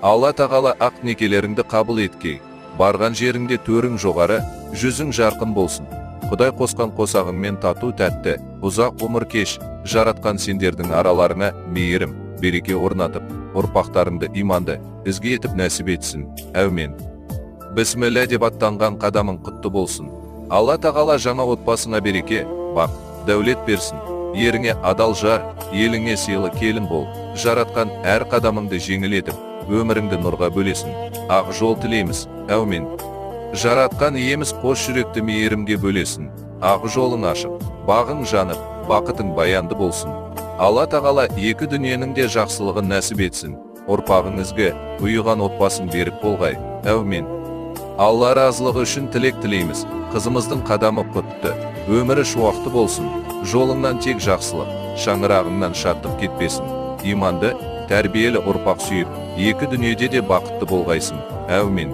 Алла тағала ақ некелеріңді қабыл еткей. Барған жеріңде төрің жоғары, жүзің жарқын болсын. Құдай қосқан қосағыңмен тату тәтті, ұзақ ғұмыр кеш. Жаратқан сендердің араларыңа мейірім, береке орнатып, ұрпақтарыңды иманды, ізгі етіп нәсіп етсін. Әумен. Бісміллә деп аттанған қадамың құтты болсын. Алла тағала жаңа отбасыңа береке, бақ, дәулет берсін. Еріңе адал жар, еліңе сыйлы келін бол. Жаратқан әр қадамыңды жеңіл етіп, өміріңді нұрға бөлесін. Ақ жол тілейміз. Әумен. Жаратқан иеміз қос жүректі мейірімге бөлесін. Ақ жолың ашық, бағың жанып, бақытың баянды болсын. Алла тағала екі дүниенің де жақсылығын нәсіп етсін. Ұрпағың ізгі, ұйыған отбасың берік болғай. Әумен. Алла разылығы үшін тілек тілейміз. Қызымыздың қадамы құтты, өмірі шуақты болсын. Жолыңнан тек жақсылық, шаңырағыңнан шаттық кетпесін. Иманды, тәрбиелі ұрпақ сүйіп, екі дүниеде де бақытты болғайсың. Әумен.